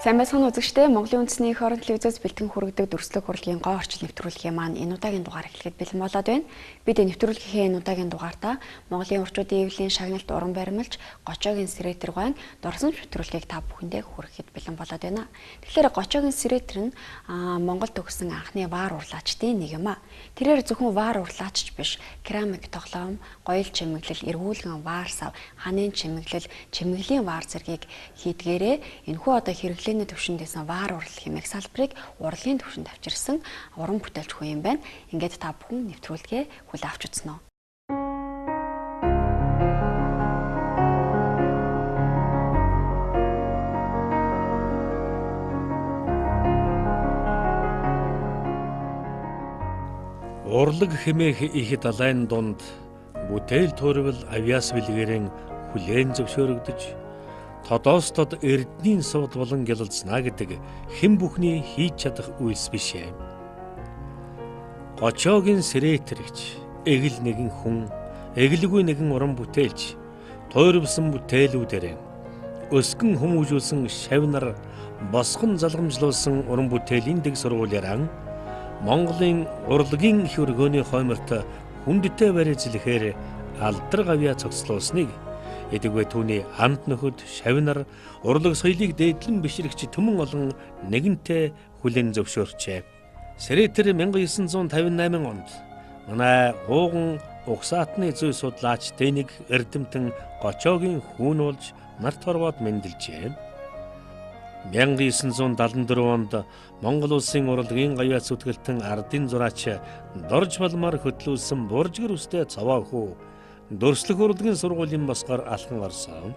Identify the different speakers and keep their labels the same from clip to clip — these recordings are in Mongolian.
Speaker 1: Сайн байцгаана үзэгчдээ. Монголын үндэсний эх орон телевизээс бэлтгэн хүргэдэг дүрслэх урлагийн гоо орчил нэвтрүүлгийн маань энэ удаагийн дугаар эхлэхэд бэлэн болоод байна. Бид нэвтрүүлгийнхээ энэ удаагийн дугаартаа Монголын урчуудын эвлийн шагналт уран баримлж Гочоогийн Срэтэр гуайн дурсамж нэвтрүүлгийг та бүхэндээ хүргэхэд бэлэн болоод байна. Тэгэхээр Гочоогийн Срэтэр нь Монгол төгссөн анхны ваар урлаачдын нэг юм а. Тэрээр зөвхөн ваар урлаачч биш, керамик тоглоом, гоёл чимэглэл, эргүүлгэн ваар сав, ханын чимэглэл, чимэглийн ваар зэргийг хийдгээрээ энэхүү одоо хэрэглээ төвшөнд байсан ваар урлаг хэмээх салбарыг урлагийн төвшөнд авчирсан уран бүтээлч хүн юм байна. Ингээд та бүхэн нэвтрүүлгээ хүлээн авч үзнэ үү.
Speaker 2: Урлаг хэмээх их далайн дунд бүтээл төрвөл авиас бэлгэрэн хүлээн зөвшөөрөгдөж тодоос тод эрдний сувд болон гялалзнаа гэдэг хэн бүхний хийж чадах үйлс биш ээ. Гочоогийн Срэтэрч эгэл нэгэн хүн, эгэлгүй нэгэн уран бүтээлч, туйрвсан бүтээлүүдээр өсгөн хүмүүжүүлсэн шавнар босгон залгамжлуулсан уран бүтээлийн дэг сургуулиараа Монголын урлагийн их өргөөний хойморт хүндтэй барьцлэхээр алдар гавьяа цогцлуулсныг эдгээр түүний анд нөхөд шавнар урлаг соёлыг дээдлэн бишрэгч түмэн олон нэгэнтээ хүлээн зөвшөөрчээ. Срэтэр 1958 онд манай ууган угсаатны зүй судлаач Тэнийг эрдэмтэн Гочоогийн хүүн болж нарт хорвоод мэндэлжээ. 1974 онд Монгол улсын урлагийн гавьяа зүтгэлтэн ардын зураач Дорж Балмаар хөтлүүлсэн буржгар үстэй цовоо хүү дүрслэх урлагийн сургуулийн босгоор алхан орсон.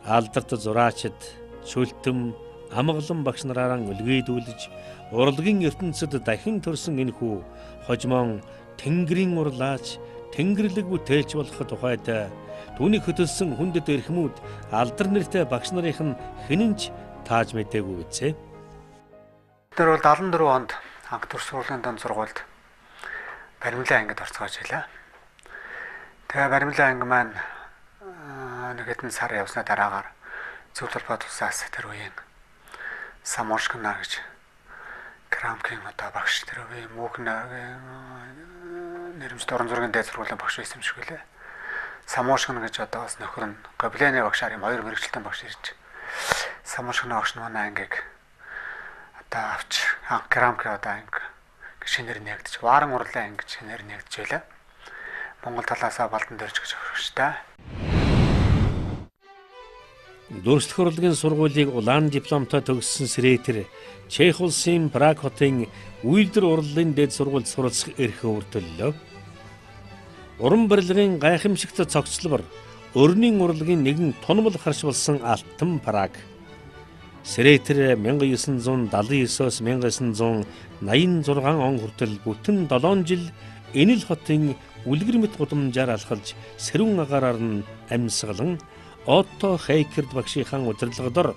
Speaker 2: Алдарт зураачид Шүлтэм, Амгалан багш нараараа өлгийдүүлж урлагийн ертөнцид дахин төрсөн энэ хүү хожмон тэнгэрийн урлаач, тэнгэрлэг бүтээлч болох тухайд түүнийг хөтөлсөн хүндэт эрхмүүд алдар нэртэй багш нарын нь хинэн ч тааж мдээгүй үзээ.
Speaker 3: Тэр бол 74 онд анх төрс урлагийн дунд сургуульд баримлын ангид орцгоож байлаа. Тэгээ баримлын анги маань нэг хэдэн сар явсны дараагаар зөв холбоо тусаас тэр үеийн Самошкна гэж керамикийн одоо багш тэр үеийн мөнх нэрмжт уран зургийн дээд сургуулийн багш байсан юм шиг үлээ. Самошкна гэж одоо бас нөхөр нь гоблены багшаар юм хоёр мэрэгчлэн багш ирж Самошкна багш нь манай ангийг одоо авч керамик одоо анги шинээр нэгдэж вааран урлын анги шинээр нэгдэж байлаа. Монгол талаасаа Балдан дөрж гэж өгч та.
Speaker 2: Дүрслэх урлагийн сургуулийг улаан дипломтой төгссөн Срэтэр Чех улсын Праг хотын үйлдвэр урлагийн дээд сургуульд суралцах эрх өвөртөллөө. Уран барилгын гайхамшигт цогцлбор өрний урлагийн нэгэн тунмал харш болсон алтан Праг. Срэтэр 1979-оос 1986 он хүртэл бүтэн 7 жил Энэл хотын үлгэр мэт гудамжаар алхалж сэрүүн агаараар нь амьсгалан Отто Хейкерд багшийнхаа удирдлагадор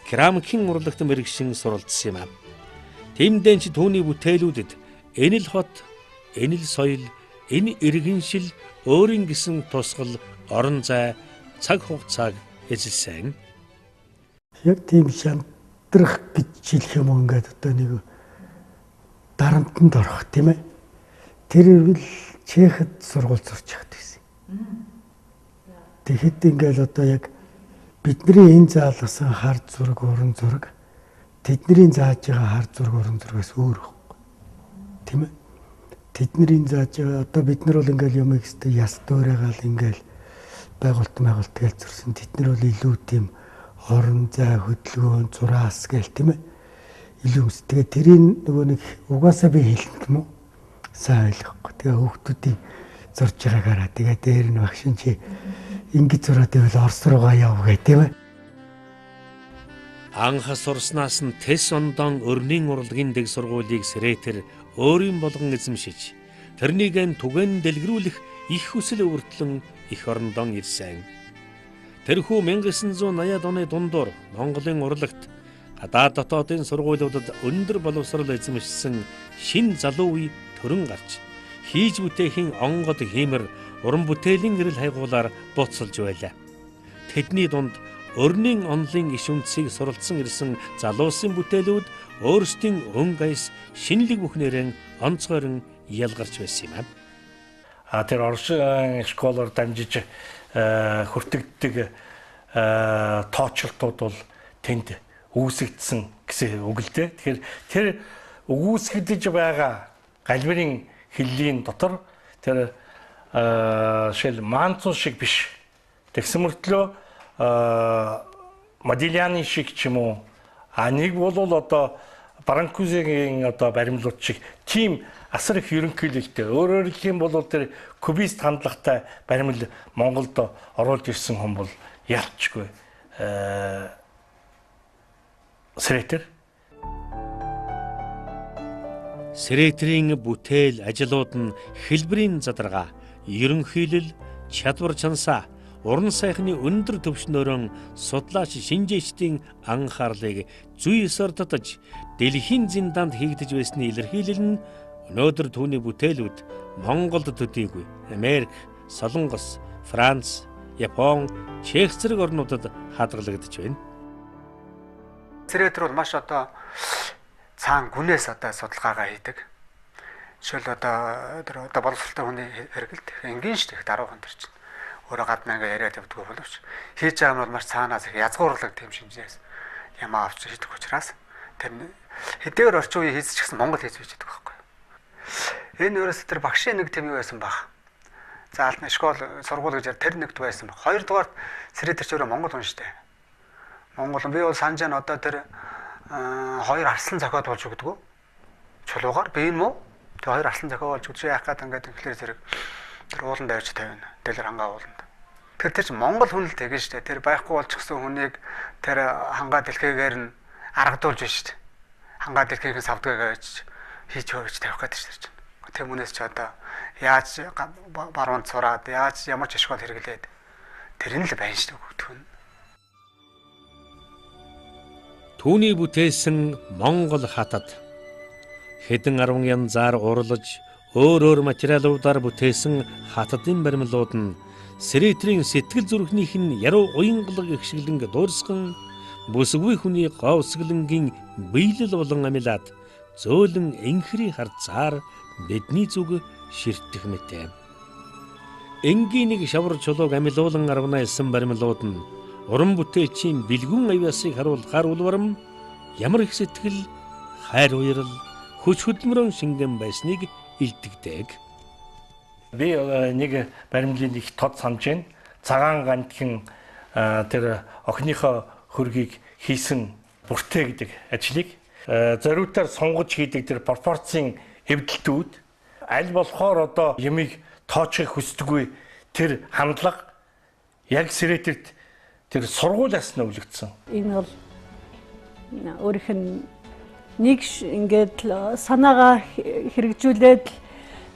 Speaker 2: керамикийн урлагт мэрэгшин суралцсан юм. Тэмдэн ч түүний бүтээлүүдэд энэл хот, энэл соёл, энэ иргэншил өөрийн гэсэн тусгал орон зай цаг хугацааг эзэлсэн.
Speaker 4: Яг тийм шантрах гэж хэлэх юм уу, ингээд одоо нэг дарамтанд орох тийм ээ. Тэр үйл Чехэд сургууль сурч явахад гэсэн. Тэгэхэд ингээл одоо яг бидний энэ заалгасан хар зураг, уран зураг тэдний зааж байгаа хар зураг, уран зургаас өөр байхгүй. Тийм ээ. Тэдний зааж байгаа одоо бид нар бол ингээл юм ихтэй яс дуурайгаал ингээл байгуулт гээл зурсан. Тэд нар бол илүү тийм орон зай, хөдөлгөөн, зураас гээл тийм ээ. Илүү юмс. Тэгээ тэрийн нөгөө нэг угаасаа би хэлнэ юм уу? Сайн ойлгохгүй. Тэгээ хүүхдүүдийн зурж байгаагаараа тэгээ дээр нь багш нь чи ингэж зураад ивэл Орос руугаа яв гэ тийм ээ.
Speaker 2: Анх сурснаас нь тэс ондон өрний урлагийн дэг сургуулийг Срэтэр өөрийн болгон эзэмшиж тэрнийг нь түгэн дэлгэрүүлэх их хүсэл өвөртлөн эх орондон ирсэн. Тэрхүү 1980-ад оны дундуур Монголын урлагт гадаад дотоодын сургуулиудад өндөр боловсрол эзэмшсэн шин залуу үе төрөн гарч хийж бүтээхийн онгод хиймэр уран бүтээлийн гэрэл хайгуулаар буцалж байлаа. Тэдний дунд өрнийн онлын иш үндсийг суралцсан ирсэн залуусын бүтээлүүд өөрсдийн өнгө аяс шинэлэг бүхнээрэн онцгойрон ялгарч байсан юм.
Speaker 5: А тэр Орос школоор дамжиж хүртэгддэг тоочлолтууд бол тэнд үүсгдсэн гэсэн үг л дээ. Тэгэхээр тэр үүсгэж байгаа галбирын хиллийн дотор тэр шил Манцун шиг биш. Тэгсэн мөртлөө Модильяны шиг ч юм уу, а нэг бол одоо Баранкузигийн одоо баримлууд шиг тийм асар их ерөнхийлөлттэй. Өөрөөр хэлэх юм бол тэр кубист хандлагатай баримл Монголд оруулж ирсэн хүн бол ялчгүй Срэтер.
Speaker 2: Срэтерийн бүтээл ажлууд нь хэлбэрийн задаргаа, ерөнхийлөл, чадвар чансаа, уран сайхны өндөр түвшнөөрөн судлаач шинжээчдийн анхаарлыг зүй ёсоор татаж дэлхийн зиндаанд хийгдэж байсны илэрхийлэл нь өнөөдөр түүний бүтээлүүд Монголд төдийгүй Америк, Солонгос, Франц, Япон, Чех зэрэг орнуудад хадгалагдаж байна.
Speaker 3: Срэтер бол маш одоо цаан гүнээс одоо судалгаагаа хийдэг. Жишээл одоо тэр одоо боловсролтой хүний хэрэгэлт энгийн шүү дээ, даруухан тэр чинь. Өөрөө гаднаа ингээ яриад явдггүй боловч хийж байгаа нь бол маш цаанаас их язгуурлаг тийм шинжээс юм авч хийдэг учраас тэр хэдийгээр орчин үеийн хийц ч гэсэн Монгол хийц хийж байдаг байхгүй. Энэ өөрөөсөө тэр багшийн нэг тийм юу байсан баг. За алтны школ сургууль гэж тэр нэгт байсан баг. Хоёрдугаар Срэтер ч өөрөө Монгол хүн шүү дээ. Монгол би бол санаж байна одоо тэр хоёр арслан зохиод болж өгдөг. Чулуугаар би юм уу? Тэр хоёр арслан зохиод болж өгч яах гээд ингээд тэгэхээр зэрэг тэр ууланд авчиж тавина. Дэлгэр хангаа ууланд. Тэр чинь Монгол хүн л тэгэн шүү дээ. Тэр байхгүй болчихсон хүнийг тэр хангаа дэлхийгээр нь аргадуулж байна шүү дээ. Хангаа дэлхийгэн савдгаа гэж хийж хөөж тавих гэдэг шүү дээ. Тэр хүнээс ч одоо яаж баруунд сураад яаж ямар ч школ хэрэглээд тэр нь л байна шүү дээ хөвгтөн.
Speaker 2: Түүний бүтээсэн Монгол хатад хэдэн 10 янзаар урлаж өөр өөр материалуудаар бүтээсэн хатадын баримлууд нь Срэтерийн сэтгэл зүрхнийх нь яруу уянгалаг ихшиглэнг дуурсган бүсгүй хүний говсглэнгийн биелэл болон амилаад зөөлөн энхрийн харцаар бидний зүг ширтэх мэтэ. Энгийн нэг шавар чулууг амилуулан 19 баримлууд нь уран бүтээлчийн бэлгүүн авьяасыг харуулахаар улварам ямар их сэтгэл, хайр уярал, хүч хөдөлмөрөн шингэн байсныг илтгэдэг.
Speaker 5: Би нэг баримлын их тод санаж байна. Цагаан гантхэн тэр охиныхоо хөргийг хийсэн бүртээ гэдэг ажлыг зориутаар сонгож хийдэг тэр пропорцийн эвдэлтүүд аль болохоор одоо ямиг тооцохыг хүсдэггүй тэр хандлага яг Срэтерт тэр сургуулиас нь өвлөгдсөн.
Speaker 6: Энэ бол өөрийнх нь нэг ингээд санаагаа хэрэгжүүлээд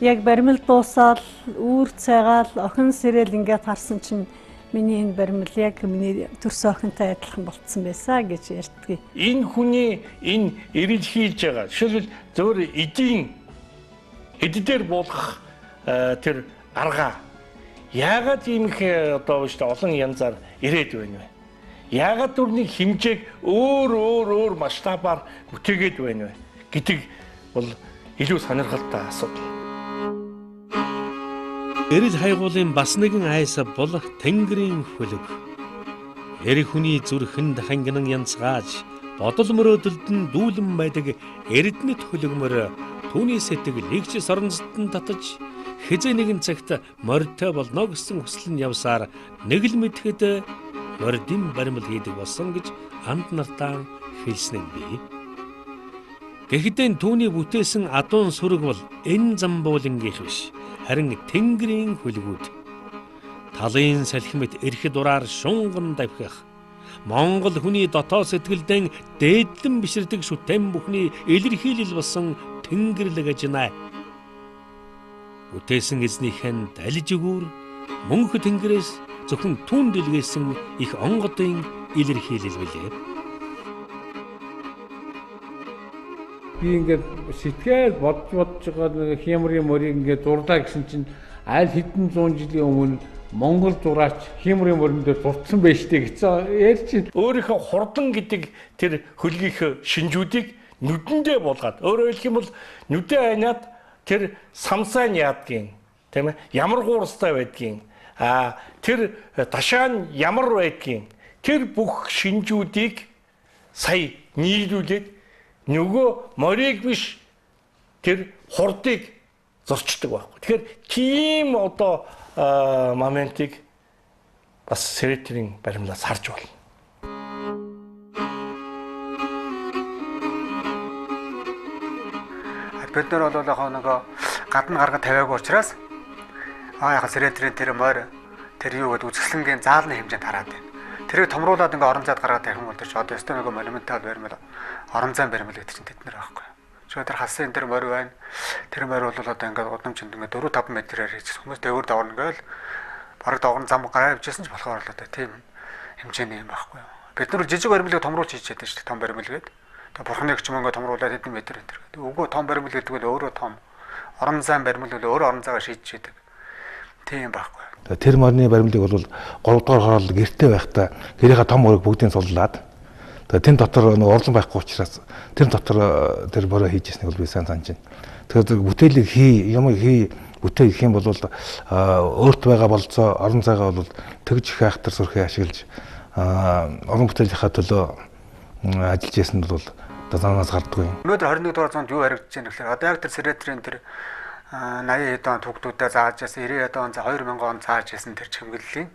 Speaker 6: яг баримл дуусаал үүр цайгаал охин сэрэл ингээд харсан чинь миний энэ баримл яг миний төрсөн охинтой адилхан болцсон байсан гэж ярьдгийг.
Speaker 5: Энэ хүний энэ эрэлхийлж байгаа. Жишээлбэл зөвхөн эдийн эд дээр буулгах тэр арга яагаад ийм их одоо шүү дээ олон янзаар ирээд байна вэ? Яагаад дүрний хэмжээг өөр өөр өөр масштабаар бүтээгээд байна вэ гэдэг бол илүү сонирхолтой асуудал.
Speaker 2: Эрэл хайгуулын бас нэгэн айс бол Тэнгэрийн хөлөг. Эр хүний зүрхэнд хангинан янзгааж бодол мөрөөдөлд нь дүүлэн байдаг эрдэнэт хөлөгмөр түүний сэтгэлийг ч соронзотон татаж хэзээ нэгэн цагт морьтой болно гэсэн хүсэл нь явсаар нэг л мэдэхэд мордын баримл хийдэг болсон гэж анд нартаа хэлсэн нь бий. Гэхдээ түүний бүтээсэн адуун сүрэг бол энэ замбуулангийнх биш, харин Тэнгэрийн хөлгүүд. Талын салхи мэт эрхэд ураар шунган давхих Монгол хүний дотоод сэтгэлдэн дээдлэн биширдэг шүтэн бүхний илэрхийлэл болсон Тэнгэрлэг ажнаа. Бүтээсэн эзнийх нь далиж өгүүр мөнх Тэнгэрээс зөвхөн түүнд илгээсэн их онгодын илэрхийлэл билээ.
Speaker 7: Би ингээд сэтгэл бодож байгаа нэг хямрын морийг ингээд зурлаа гэсэн чинь аль хэдэн зуун жилийн өмнө Монгол зураач хийморын мөрөн дээр зурцсан байж тээ гэсэн ярьж чинь.
Speaker 5: Өөрийнхөө хурдан гэдэг тэр хөлгийнх шинжүүдийг нүдэндээ буулгаад, өөрөөр хэлэх юм бол нүдээ айнаад тэр самсаа нь яадгийн, тийм ээ, ямар гуурстай байдгийн, тэр ташаа нь ямар байдгийн, тэр бүх шинжүүдийг сая нийлүүлээд нөгөө морийг биш тэр хурдыг зурчдаг байхгүй. Тэгэхээр тийм одоо моментыг бас Сретерийн баримлаас харж байна.
Speaker 3: Бид нар бол яг нөгөө гадна гаргад тавиагүй учраас яг Сретерийн тэр морь тэр юу гэдэг үзэсгэлэнгийн заалны хэмжээнд хараад байна. Тэрийг томруулаад ингээ орон зайд гаргаад тавих юм бол тэр чи одоо ёстой нөгөө монументал баримл, орон зайн баримл гэдэг чинь тэд нар байхгүй. Чи тэр хасын тэр морь байна. Тэр морь бол одоо ингээ гудамжинд ингээ 4-5 метрээр хийчихсэн. Хүмүүс дээгүүр даварна ингээл бараг даварна зам гараа явжсэн ч болохоор л одоо тийм хэмжээний юм байхгүй. Бид нар жижиг баримлыг томруулж хийж чадсан шүү дээ. Том баримл гэдэг. Бурхны ч юм ингээ томруулаад хэдэн метр энэ төр. Үгүй том баримл гэдэг бол өөрөө том. Орон зайн баримл бол өөрөө орон зайгаа шийдэж идэг. Тийм байхгүй.
Speaker 8: Тэр морины баримлыг бол 3 дугаар хороол гэрте байхдаа гэрийнхаа том морийг бүгдийг суллаад тэгээ тэн дотор нэг орлон байхгүй учраас тэр дотор тэр бороо хийж ирснийг бол би сайн санаж байна. Тэгэхээр бүтээлийг хий, юм хий, бүтээх гэх юм бол өөрт байгаа болцоо орон зайгаа бол тэгж их айхтар сүрхий ашиглаж орон бүтээлийнхаа төлөө ажиллаж исэн бол одоо занаас гардаггүй.
Speaker 3: Өнөөдөр 21 дугаар зуунд юу харагдаж байна гэхээр одоо яг тэр Сретерийн тэр 80 хэд он түүхтүүдээ зааж байсан, 90 хэд он, 2000 он зааж байсан тэр чимэглэлийн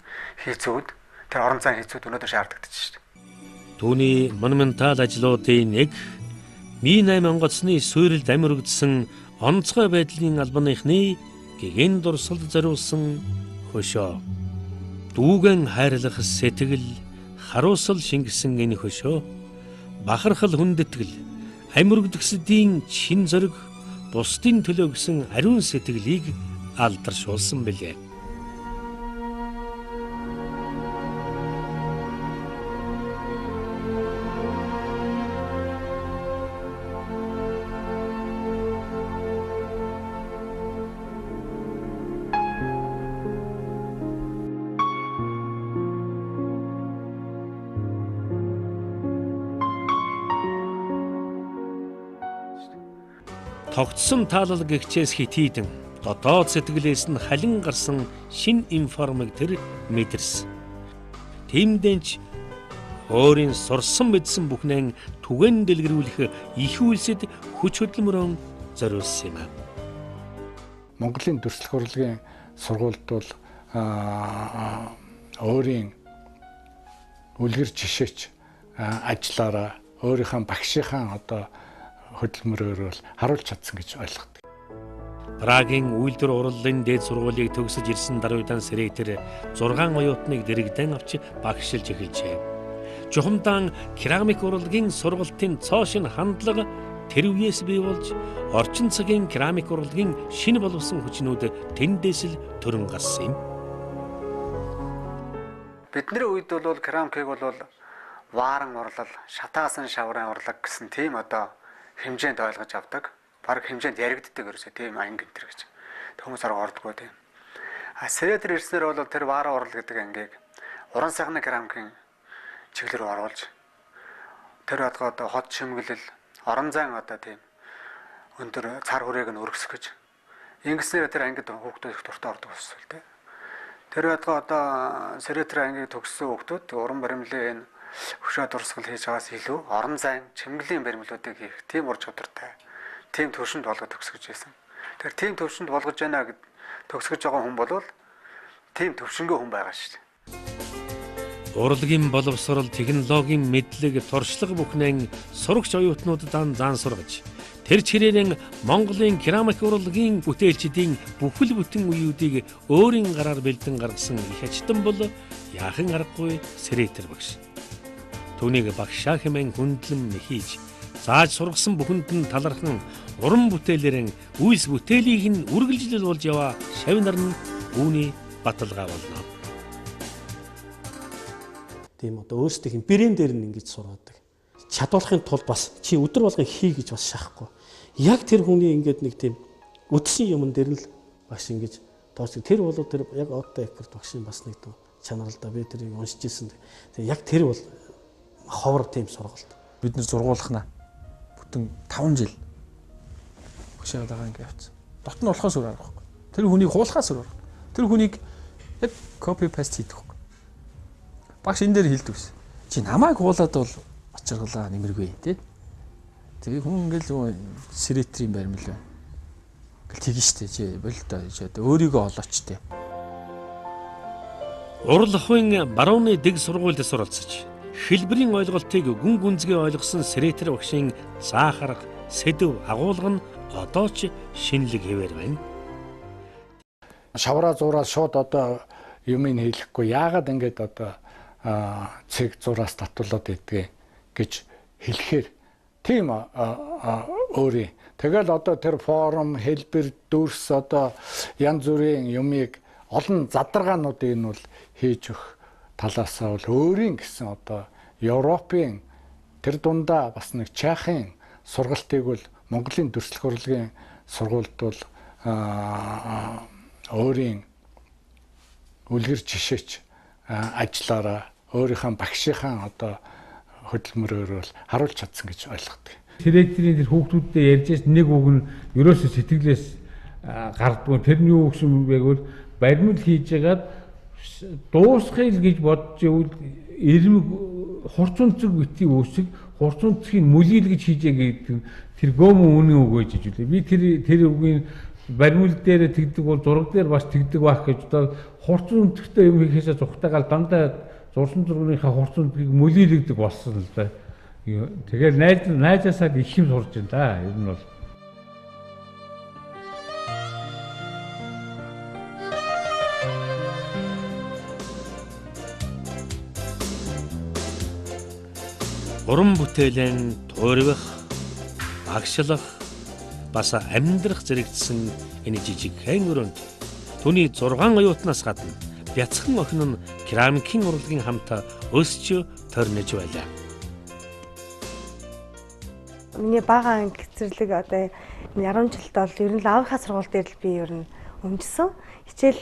Speaker 3: хийцүүд, тэр орон зайн хийцүүд өнөөдөр шаардлагатай шүү дээ.
Speaker 2: Түүний монументал ажлуудын нэг Ми-8 онгоцны суурилд амирэгдсэн онцгой байдлын албаныхны гэгэн дурсалд зориулсан хөшөө. Дүүгэн хайрлах сэтгэл, харуусал шингэсэн энэ хөшөө бахархал хүндэтгэл, амирэгдсэдийн чин зориг, бусдын төлөө гэсэн ариун сэтгэлийг алдаршуулсан билээ. Тогтсон таалал гэгчээс хитийдэн дотоод сэтгэлээс нь халин гарсан шин информыг тэр мэдэрсэн. Тэмдэнч өөрийн сурсан мэдсэн бүхнээ түгэн дэлгэрүүлэх их үйлсэд хүч хөдөлмөрөөн зориулсан юм.
Speaker 9: Монголын дүрслэх урлагийн сургуульд бол өөрийн үлгэр жишээч ажиллаараа өөрийнхөө багшийнхаа одоо хөдөлмөрөөр бол харуулж чадсан гэж ойлгодог.
Speaker 2: Прагийн үйлдвэр урлалын дээд сургуулийг төгсөж ирсэн даруйдан Сретер 6 оюутныг дэрэгдэн авч багшилж эхэлжээ. Жухамдаан керамик урлагийн сургалтын цоо шинэ хандлага тэр үеэс бий болж орчин цагийн керамик урлагийн шинэ боловсон хүчнүүд тэндээс л төрөн гарсан юм.
Speaker 3: Бидний үед бол керамикийг бол вааран урлал, шатаасан шаврын урлаг гэсэн тийм одоо хэмжээнд ойлгож авдаг. Бараг хэмжээнд яригддаг ерөөсөө тийм анги энэ төр гэж. Хүмүүс арга ордгоо тийм. А Сретер ирснээр бол тэр вааран урлал гэдэг ангийг уран сайхны керамикийн чиглэл рүү оруулж тэр болгоо одоо хот шимэглэл, орон зайн одоо тийм өндөр цар хүрээг нь өргөсгөж ингэснээр тэр ангид хүүхдүүд их дуртай ордог болсон л дээ. Тэр болгоо одоо Сретер ангийг төгссөн хүүхдүүд уран баримлын энэ хөшөө дурсгал хийж байгаас илүү орон зайн чимэглэлийн баримлуудыг хийх тийм ур чадвартай, тийм төвшөнд болгож төгсгөж байсан. Тэр тийм төвшөнд болгож байна гэд төгсгөж байгаа хүн бол тийм төвшөнгөө хүн байгаа шүү дээ.
Speaker 2: Урлагийн боловсрол, технологийн мэдлэг, туршлага бүхнээ сурагч оюутнуудад зан сургаж тэр чирээрэн Монголын керамик урлагийн бүтээлчдийн бүхэл бүтэн үеүүдийг өөрийн гараар бэлдэн гаргасан их ажилтан бол яахан аргагүй Сретер багш. Түүнийг багшаа хэмээн хүндлэн мэхийж зааж сургасан бүхэнд нь талархан уран бүтээлэрэн үйлс бүтээлийг нь үргэлжлэл болж яваа шавь нар нь үүний баталгаа болно.
Speaker 10: Тийм одоо өөрсдийнх нь брэнд дээр нь ингэж сургадаг. Чадуулахын тулд бас чи өдөр болгон хий гэж бас шахахгүй. Яг тэр хүний ингээд нэг тийм үдсэн юмн дээр нь л багш ингэж Доош тэр бол тэр яг Отто Экерт багшийн бас нэг чанар л да, би тэрийг уншиж ирсэн. Тэгээ яг тэр бол ховор тийм сургалт.
Speaker 11: Бид нэр зургуулхнаа бүтэн 5 жил багшаа дагаа ингэ явцсан. Дотн болохоос өөр арга байхгүй. Тэр хүнийг хуулахаас өөр арга. Тэр хүнийг яг copy paste хийдэг байхгүй. Багш энэ дээр хэлдэг ус. Чи намайг хуулаад бол очиргалаа нэмэргүй тий. Тэгээ хүн ингээл сэрэтрийн баримл байна. Ингээл тэгэн штэ чи болтой чи одоо өөрийгөө олооч тий.
Speaker 2: Урал ахуйн барууны дэг сургуульд суралцж хэлбэрийн ойлголтыг гүн гүнзгий ойлгосон Срэтер багшийн заах арга, сэдэв, агуулга нь одоо ч шинэлэг хэвээр байна.
Speaker 9: Шавраа зураа шууд одоо юмыг хэлэхгүй яагаад ингэж одоо цэг зураас татуулаад идгээ гэж хэлэхээр тийм өөрийн. Тэгэл одоо тэр форум, хэлбэр, дүрс одоо янз бүрийн юмыг олон задаргаануудыг нь бол хийж өгөх талаасаа бол өөрийн гэсэн одоо Европын тэр дундаа бас нэг Чехийн сургалтыг бол Монголын дүрслэх урлагийн сургуульд бол өөрийн үлгэр жишээч ажиллаараа өөрийнхөө багшийнхаа одоо хөдөлмөрөөр бол харуулж чадсан гэж ойлгодог.
Speaker 7: Срэтрийн тэр хүүхдүүдтэй ярьж байсан нэг үг нь ерөөсөө сэтгэлээс гардгүй. Тэр нь юу гэсэн бэ гэвэл баримл хийж ягаад дуусхыг л гэж бодож ивэл ирмэг хурц өнцөг битгий үүсэг хурц өнцгийг мөлийл гэж хийжээ гэдэг тэр гөөмөн үнэн үг байж ижүүлээ. Би тэр үгийн баримл дээр тэгдэг бол зураг дээр бас тэгдэг байх гэж одоо хурц өнцөгтэй юм хийхээсээ зүхтайгаал дандаа зурсан зургийнхаа хурц өнцгийг мөлийлэгдэг болсон л да. Тэгэхээр найзаасаа их юм сурж байна да. Ер нь бол
Speaker 2: уран бүтээлэн туурвах, багшлах, бас амьдрах зэрэгдсэн энэ жижигхэн өрөөнд түүний 6 оюутнаас гадна бяцхан охин нь керамикийн урлагийн хамт өсч торнож байлаа.
Speaker 12: Миний бага анги зэрлэг одоо 10 жилд бол ер нь аавынхаа сургууль дээр л би ер нь өмжсөн. Хичээл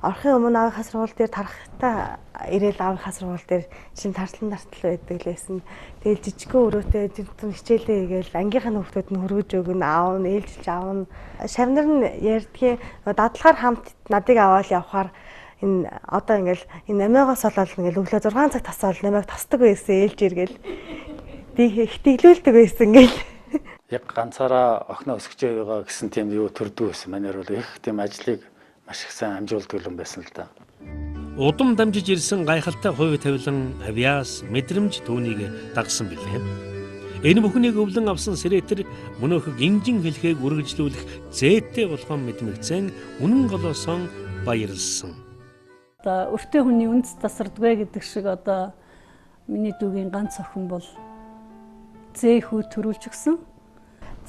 Speaker 12: орохын өмнө аавынхаа сургууль дээр тархтаа ирээл аавынхаа сургууль дээр чинь тартлан тартал байдаг лээсэн. Тэгэл жижигхэн өрөөтэй тэр хичээлээ хийгээл ангийнхаа хүүхдүүд нь хөргөж өгнө, аав нь ээлжилж аавна. Шавнар нь ярьдгийн дадлагаар хамт надыг аваад явхаар энэ одоо ингээл энэ 8-аас болоод ингээл өглөө 6 цаг тасаал 8-ыг тасдаг байсан ээлж иргээл тэглүүлдэг байсан гэл.
Speaker 13: Яг ганцаараа охиноо өсгөж байгаа гэсэн тийм юу төрдөг байсан. Манайр бол их тийм ажлыг маш их сайн амжуулдаг юм байсан л да.
Speaker 2: Удам дамжиж ирсэн гайхалтай хувь тавилан, авиас, мэдрэмж түүнийг дагсан билээ. Энэ бүхнийг өвлөн авсан Срэтер мөнөөх гинжин хэлхээг үргэлжлүүлэх зээтэй болгон мэдмэгцэн үнэн голоосон баярлсан.
Speaker 6: Одоо өртөө хүний үндэс тасардгүй гэдэг шиг одоо миний дүүгийн ганц охин бол зээ хүү төрүүлж өгсөн.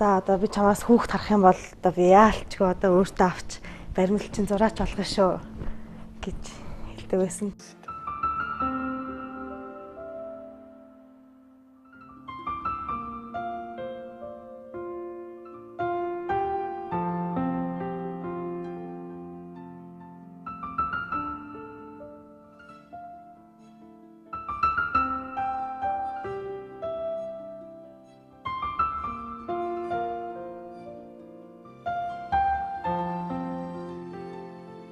Speaker 12: За одоо би чамаас хүүхд харах юм бол одоо би яалчгүй одоо өөртөө авч баримл чинь зураач болох шүү гэж хэлдэг байсан.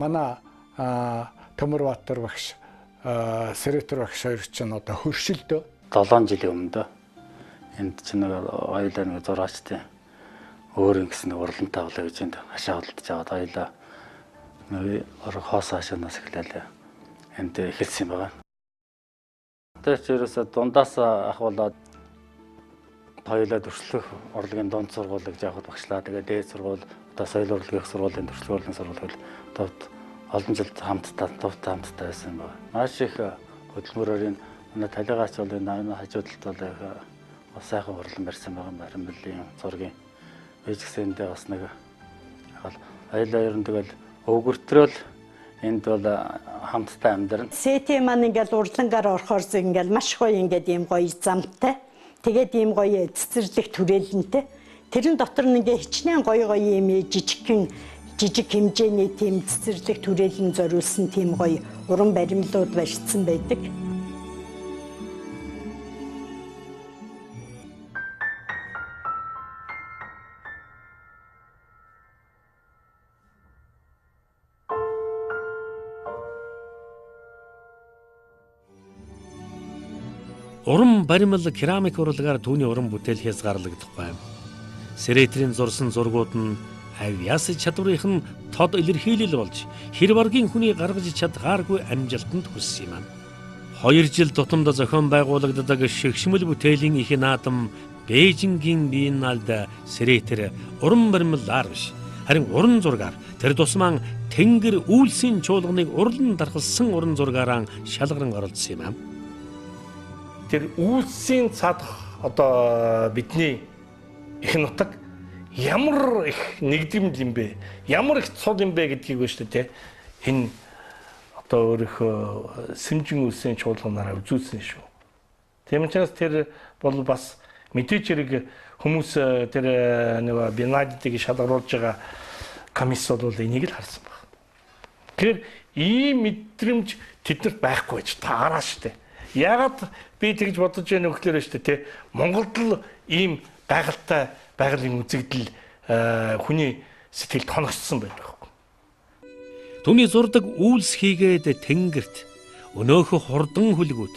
Speaker 9: Манай Төмөрбаатар багш, Срэтер багш хоёр чинь одоо хөршилдөө
Speaker 13: 7 жилийн өмнө энд чинь нэг хоёулаа нэг зураачдын өөр ингэсэн нэг урлантай болоо гэж энд хашаа худалдаж аваад хоёулаа нэг хоос хашаанаас эхлээл энд эхэлсэн юм байна. Тэр ч ерөөсөө дундаас ахуулаад хоёулаа дүрслэх урлагийн дунд сургууль гэж явахад багшлаа. Тэгээд дээд сургууль, одоо соёл урлагийн сургуулийн дүрслэх урлагийн сургууль гэл товд олон жил хамтдаа товд хамтдаа байсан юм байна. Маш их хөдөлмөрөөр энэ манай талигаач бол энэ хажуудалд бол их бас сайхан урлан барьсан байгаа баримлын зургийн. Би ч гэсэн эндээ бас нэг хоёулаа ер нь тэгэл өвгөртрөөл энд бол хамтдаа амьдрна.
Speaker 14: Сэти маань ингээл урдлангаар орохоор ингээл маш гоё ингээд ийм гоё замтай. Тэгээд ийм гоё цэцэрлэг түрээлэнтэй. Тэрэн дотор нь ингээ хичнээн гоё гоё ийм жижигхэн жижиг хэмжээний тийм цэцэрлэг түрээлэн зориулсан тийм гоё уран баримлууд барьцсан байдаг.
Speaker 2: Уран баримл керамик урлагаар түүний уран бүтээл хязгаарлагдахгүй. Срэтерийн зурсан зургууд нь авьяас чадварынх нь тод илэрхийлэл болж хэр баргийн хүний гаргаж чадхааргүй амжилтанд хүрсэн юм. 2 жил тутамд зохион байгуулагддаг шигшмэл бүтээлийн их наадам Бээжингийн биенналд Срэтер уран баримлаар биш, харин уран зургаар тэр тусмаа тэнгэр үйлсийн чуулганыг урлан дархалсан уран зургаараа шалгаран оролцсон юм.
Speaker 5: Тэр үйлсийн цаадах одоо бидний их нутаг ямар их нэгдэмэл юм бэ? Ямар их цул юм бэ гэдгийг ба шүү дээ. Энэ одоо өөрийнхөө сэмжин үйлсийн чуулганаараа үзүүлсэн шүү. Тийм учраас тэр бол бас мэдээч хэрэг хүмүүс тэр нөгөө Бинадитыг шалгаруулж байгаа комисс бол энийг л харсан баг. Тэгэхээр ийм мэдрэмж тэднэрт байхгүй байж таараа шүү дээ. Яагаад би тэгж бодож байна вэ гэхээр шүү дээ, тэ Монголд л ийм гайхалтай байгалийн үзэгдэл хүний сэтгэлд хоногдсон байдаг байхгүй.
Speaker 2: Түүний зурдаг үйлс хийгээд тэнгэрт өнөөхө хурдан хүлгүүд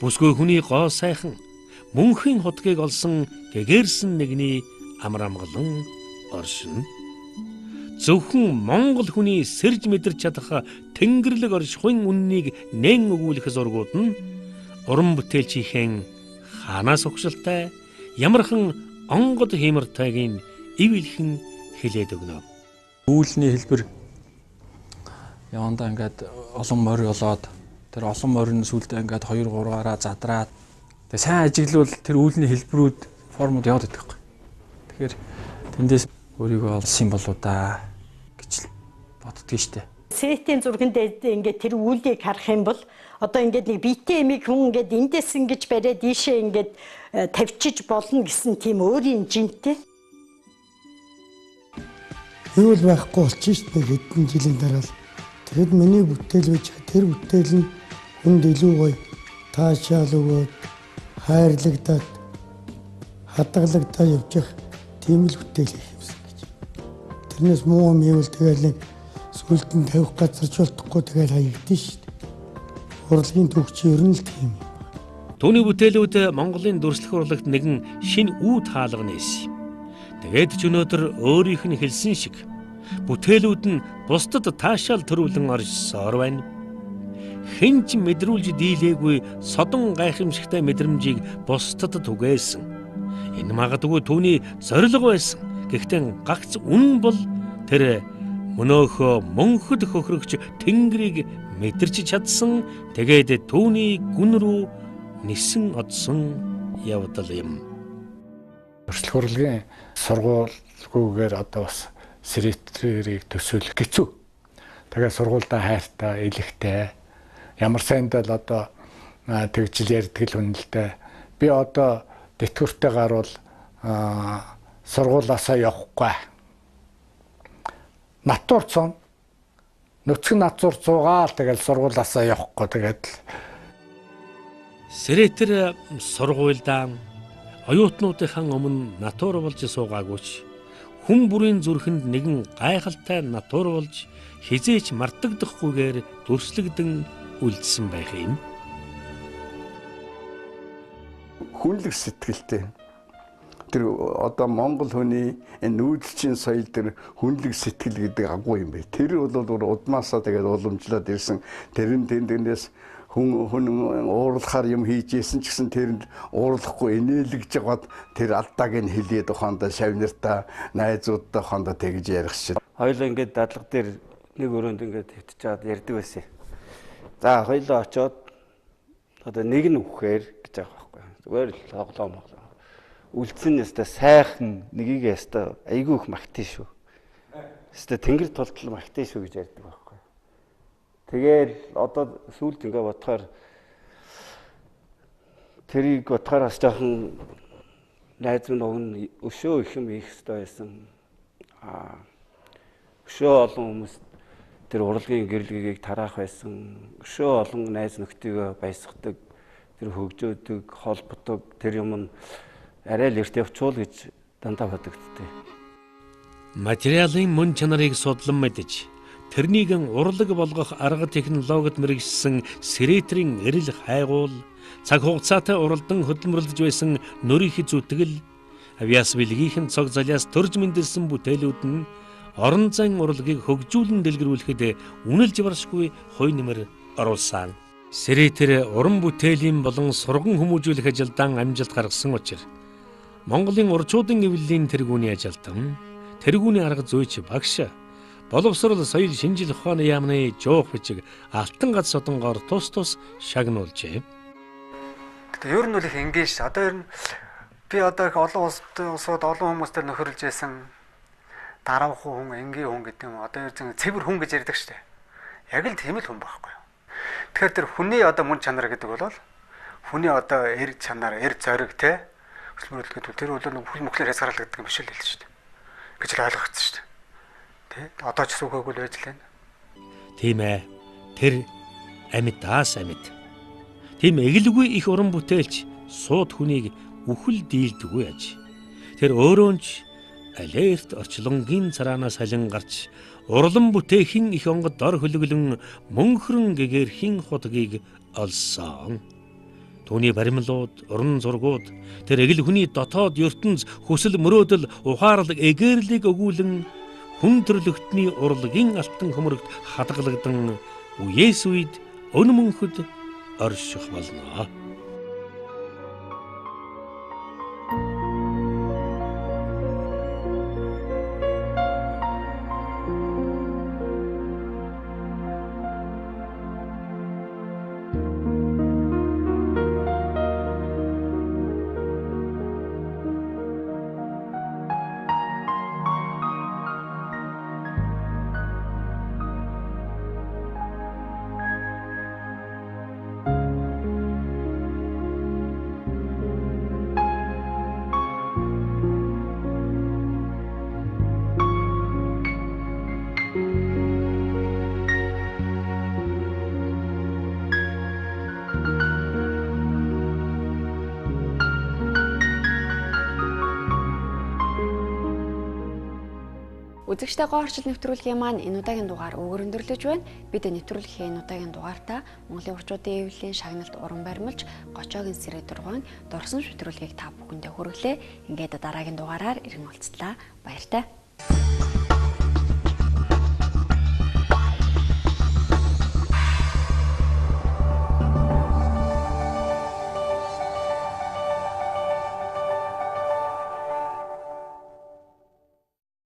Speaker 2: бүсгүй хүний гоо сайхан мөнхийн хутгийг олсон гэгэрсэн нэгний амар амгалан оршино. Зөвхөн монгол хүний сэрж мэдэрч чадах тэнгэрлэг оршихуйн үннийг нэн өгүүлэх зургууд нь уран бүтээлчийнхэн хаанаас өгшөлтэй ямархан онгод хиймартайг ив илхэн хэлээд өгнө.
Speaker 11: Үүлний хэлбэр явандаа ингээд олон морь болоод тэр олон морь нь сүүлдээ ингээд 2 3-аараа задраад тэгээ сайн ажиглавал тэр үүлний хэлбэрүүд формууд яваад идэх байхгүй. Тэгэхээр тэндээс өөрийгөө олсон болоо да гэж боддгийг штэ.
Speaker 14: Сэтийн зурган дээр ингээд тэр үүлийг харах юм бол одоо ингээд нэг биетэй эмийг хүн ингээд эндээс ингэж бариад ийшээ ингээд тавьчиж болно гэсэн тийм өөрийн жинтэй.
Speaker 4: Юу л байхгүй болчих штэ хэдэн жилийн дараа л. Тэгэд миний бүтээл байж тэр бүтээл нь хүнд илүү гоё таашаал өгөөд хайрлагдаад хадгалагдаа явж явах тийм л бүтээл их юмсан гэж. Тэрнээс муу юм ивэл тэгэл нэг сүүлд нь тавих газар ч болтохгүй тэгэл хаягдсан шүү дээ. Урлагийн түүх чи ер нь л тийм юм.
Speaker 2: Түүний бүтээлүүд Монголын дүрслэх урлагт нэгэн шинэ үе таалга нээсэн. Тэгээд ч өнөөдөр өөрийнх нь хэлсэн шиг бүтээлүүд нь бусдад таашаал төрүүлэн оржсоор байна. Хэн ч мэдрүүлж дийлээгүй содон гайхамшигтай мэдрэмжийг бусдад түгээсэн. Энэ магадгүй түүний зорилго байсан. Гэхдээ гагц үнэн бол тэр мөнөөхөө мөнхөд хөхрөгч тэнгэрийг мэдэрч чадсан. Тэгээд түүний гүн рүү нисэн одсон явдал юм.
Speaker 9: Өрсөлөх урлагийн сургуульгүйгээр одоо бас Срэтерийг төсөөлөх хэцүү. Тэгээ сургуульдаа хайртай, элэгтэй, ямар сайндаа л одоо тэгжил ярьдаг л хүн л дээ. Би одоо тэтгэвртэй гарвал сургуулаасаа явахгүй. Натур цон. Нүцгэн натур цуугаал тэгэл сургуулаасаа явахгүй тэгээд л.
Speaker 2: Срэтер сургуульдаа оюутнуудынхаа өмнө натур болж суугаагүй ч хүн бүрийн зүрхэнд нэгэн гайхалтай натур болж хизээч мартагдахгүйгээр дүрслэгдэн үлдсэн байх юм.
Speaker 15: Хүнлэг сэтгэлтэй. Тэр одоо монгол хүний энэ нүүдэлчин соёл тэр хүнлэг сэтгэл гэдэг агуу юм бэ. Тэр бол удмаасаа тэгээд уламжлаад ирсэн. Тэр нь тэндээс хүн уурлахаар юм хийж исэн ч гэсэн тэрэнд уурлахгүй инээлгэж жагаад тэр алдааг нь хэлээд ухаандаа шавнартаа найзуудтай ухаандаа тэгж ярих шин.
Speaker 16: Хоёулаа ингээд дадлага дээр нэг өрөөнд ингээд хэвтэж чаад ярьдаг байсан. За хоёулаа очоод одоо нэг нь үхэхээр гэж байгаа байхгүй. Зүгээр л тоглоо моглоо. Үлдсэн нь яста сайхан нэгийг яста айгүй их магтэн шүү. Яста тэнгэр тултал магтэн шүү гэж ярьдаг байхгүй. Тэгэл одоо сүүлд ингээ бодохоор тэрийг бодохоор бас жоохон найз минь уг нь өшөө их юм хийх ёстой байсан. Өшөө олон хүмүүс тэр урлагийн гэрлэгийг тараах байсан. Өшөө олон найз нөхдийгөө баясгадаг, тэр хөгжөөдөг, холбодог тэр юм нь арай л эрт явчуул гэж дандаа бодогддог.
Speaker 2: Материалын мөн чанарыг судлан мэдж, тэрнийг урлаг болгох арга технологид мэргэжсэн Сретерийн эрэл хайгуул, цаг хугацаатай уралдан хөдөлмөрлөж байсан нөрийнх зүтгэл, авиас бэлгийнхэн цог залиас төрж мэндэлсэн бүтээлүүд нь орон зайн урлагийг хөгжүүлэн дэлгэрүүлэхэд үнэлж баршгүй хувь нэмэр оруулсан. Сретер уран бүтээлийн болон сурган хүмүүжүүлэх ажилдаан амжилт гаргасан учир Монголын урчуудын эвлэлийн тэргүүний ажилтан, тэргүүний арга зүйч багш, боловсрол соёл шинжил ухааны яамны жуух бичиг алтан гац содонгоор тус тус шагнуулжээ.
Speaker 3: Гэтэ ер нь бол их энгийн ш. Одоо ер нь би одоо их олон улсууд олон хүмүүстэй нөхөрлөж байсан дараахан хүн, энгийн хүн гэдэг юм. Одоо ер нь цэвэр хүн гэж ярьдаг штэ. Яг л тийм л хүн байхгүй юу. Тэгэхээр тэр хүний одоо мөн чанар гэдэг бол хүний одоо эр чанар, эр зориг те хөдөлмөрлөл гэдэг тэр бол нэг хүл мөхлөөр хязгаарлагддаг юм биш л шүү дээ. Гэж л ойлгогдсон шүү дээ. Тэ? Одоо ч сүүхээгүй л байж л байна.
Speaker 2: Тийм ээ. Тэр амьдаас амьд. Тийм эгэлгүй их уран бүтээлч сууд хүнийг үхэл дийлдэггүй аж. Тэр өөрөө ч алерт орчлонгийн цараанаас халин гарч урлан бүтээхийн их онгод дор хөлөглөн мөнхөрөн гэгэрхийн хутгийг олсон. Түүний баримлууд, уран зургууд тэр эгэл хүний дотоод ертөнц хүсэл мөрөөдөл ухаарлаг эгээрлийг өгүүлэн хүн төрлөختний урлагийн алтан хөмрөгт хадгалагдан үеэс үед өн мөнхөд орших болно.
Speaker 1: Үзэгчтэй гоо орчил нэвтрүүлгийн маань энэ удаагийн дугаар өгөр өндөрлөж байна. Бид нэвтрүүлгийн энэ удаагийн дугаартаа Монголын урчуудын эвлэлийн шагналт уран баримлж Гочоогийн Средургуун дорсон шүтрүүлгийг та бүхэндээ хүргэлээ. Ингээд дараагийн дугаараар иргэн уулзлаа. Баяртай.